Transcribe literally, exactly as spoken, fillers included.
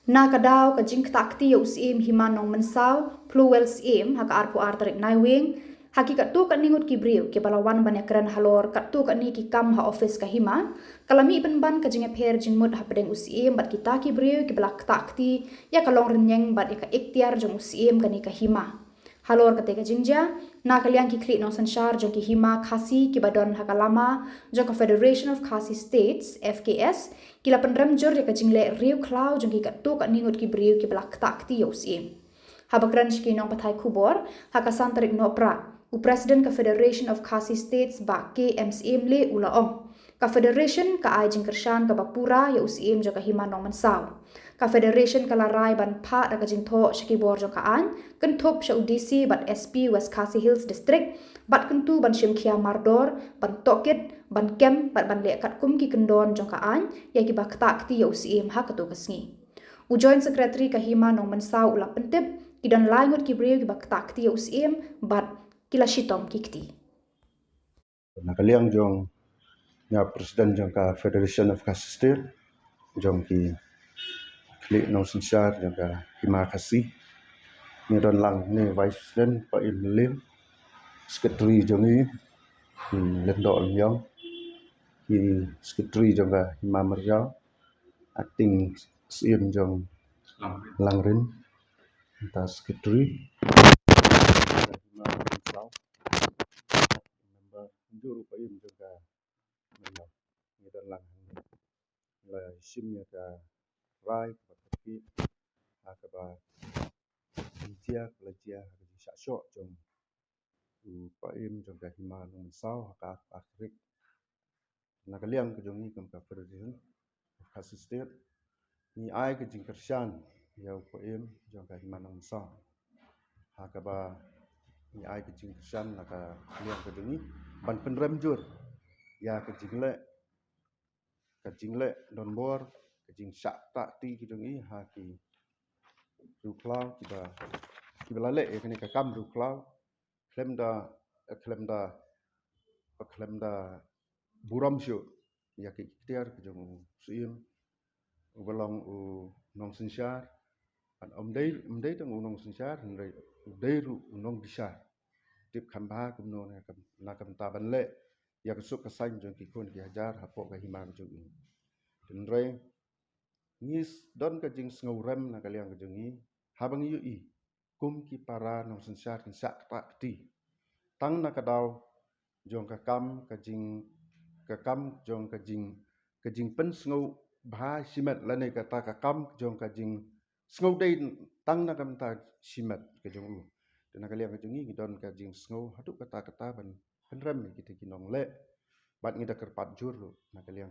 Na ka daw ka jingktah kti ïa u Syiem Hima Nongmynsaw, phlewel Syiem, ha ka arphew ar tarik Naiwieng, ha ki katto katne ngut ki briew kiba la wan ban ïakren halor katto katne ki kam ha office ka hima, ka la mih pynban ka jingïapher jingmut hapdeng u Syiem bad kita ki briew kiba la ktah kti ïa ka longrynïeng bad ïa ka iktiar jong u Syiem kane ka hima. Halor kata ka jingjia, na ka liang ki khlieh nongsynshar jong ki hima Khasi kiba don ha ka lama jong ka Federation of Khasi States, F K S, ki la pynrem jur ïa ka jingleh riewkhlaw jong ki katto katne ngut ki briew kiba la ktah kti ïa u Syiem. Haba kren sha ki nongpathai khubor ha ka san tarik Nohprah, u President ka Federation of Khasi States, Bah K M Syiemlieh, u la ong, ka Federation ka ai jingkyrshan kaba pura ïa u Syiem jong ka hima Nongmynsaw. Ka Federation ka la rai ban phah da ka jingthoh sha ki bor jong ka aiñ, kynthup sha u D C bad S P West Khasi Hills District, bad kyntu ban shim khia mardor, ban tohkit, ban kem bad ban leh katkum ki kyndon jong ka aiñ ïa kiba ktah kti ïa u Syiem ha kato ka sngi. U Joint Secretary ka hima Nongmynsaw u la pyntip, ki don lai ngut ki briew kiba ktah kti ïa u Syiem bad ki la shitom ki kti. Na ka liang jong nga, President jong ka Federation of Khasi State, jong ki khlieh nongsynshar jong ka hima Khasi, ngi don lang ne Vice President Paiem Lyngdoh, Secretary jong ngi, hmm, Lyngdoh Lymïong, ki Secretary jong ka hima Myriaw, Acting Syiem jong Langrin, ta Secretary, hima Nongmynsaw, Member Hynñiewtrep Paiem jong ka Myriaw, ngi don lang hangne. La shim ïa ka rai kaba kyrkieh ha kaba jia, ka la jia ha ka jingshah shoh jong u Paiem jong ka hima Nongmynsaw ha ka arphew ar tarik. Na ka liang ka jong ngi kum ka Federation of Khasi State, ngi ai ka jingkyrshan ïa u Paiem jong ka hima Nongmynsaw, ha kaba ngi ai ka jingkyrshan na ka liang ka jong ngi ban pynrem jur ïa ka jingleh, ka jingleh donbor, ka jingshah ktah kti ka jong ngi ha ki riewkhlaw kiba, kiba la leh ïa kane ka kam riewkhlaw khlem da, khlem da, khlem da burom shuh ïa ki iktiar ka jong u Syiem uba long u nongsynshar. Bad ym dei, ym dei tang u nongsynshar, hynrei u dei ruh u nongbishar. Tip kham bha kumno na ka, na ka bynta ban leh ïa ka suk ka saiñ jong ki khun ki hajar hapoh ka hima ka jong u. Hynrei ngi don ka jingsngewrem na ka liang ka jong ngi haba ngi ïohi kum ki para nongsynshar kin shah ktah kti tang na ka daw jong ka kam, ka jing, ka kam jong ka jing, ka jingpynsngewbha shimet lane kata ka kam jong ka jingsngew dei tang na ka bynta shimet ka jong u. Te na ka liang ka jong ngi ngi don ka jingsngew haduh katta katta ban pynrem ïa kita ki nongleh bad ngi da kyrpad jur ruh na ka liang.